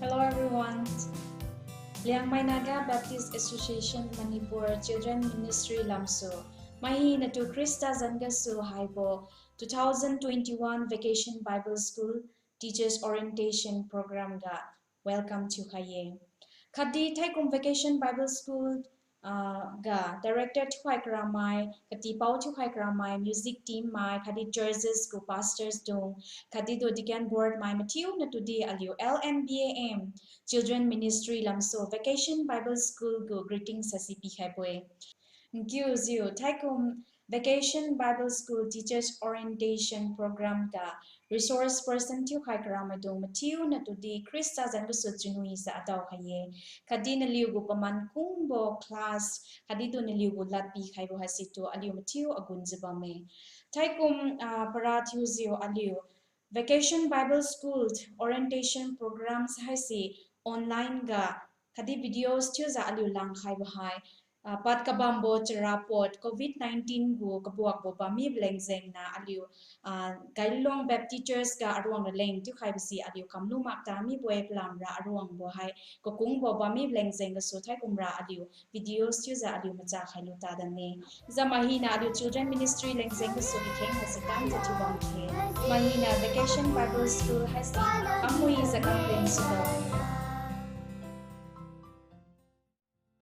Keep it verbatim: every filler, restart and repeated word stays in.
Hello everyone. Liangmai Naga Baptist Association Manipur Children Ministry lamsu, mai hinatu Khrista zan gasu haibo two thousand twenty-one Vacation Bible School Teachers Orientation Program ga welcome thiukhai-e. Khatdi thaikum Vacation Bible School, ah, ga director thiukhai karamai, katipao thiukhai karamai, music team mai, khatdi churches gu pastors dung, khatdi tu deacon board mai mathiu natudi aliu L M B A M Children Ministry lamsu Vacation Bible School gu greetings haise pikhaibo-e. Nkiujiu thaikum Vacation Bible School Teachers Orientation Program ga resource person thiukhai karamaidung mathiu natudi Khrista zan gasu chunwijiu adaokhai-e. Khatdi naliugu paman kungbo class, khatdi tu naliugu lad pikhaibo haisitu aliu mathiu agunjiu bamme. Thaikum, ah, para thiujiu aliu Vacation Bible School Orientation Programs haise online ga khatdi videos thiujiu aliu langkhaibo hai, ah, pad kabambo charapot covid nineteen gu kabuakbo bammibo leng jengniu aliu, ah, Kailong Baptist Church ga aruang raleng thiukhaibo si aliu kamlu makta mibo-e, palamra aruangbo hai kakungbo bammibo leng jeng gasu thaikumra aliu videos thiujiu aliu macha khailu tadane. Chiujiu mai hina aliu Children Ministry leng jeng gasu kakheng haise kamjiu thiubam khe. Mai hina Vacation Bible School haise kamwijiu kamleng sulo.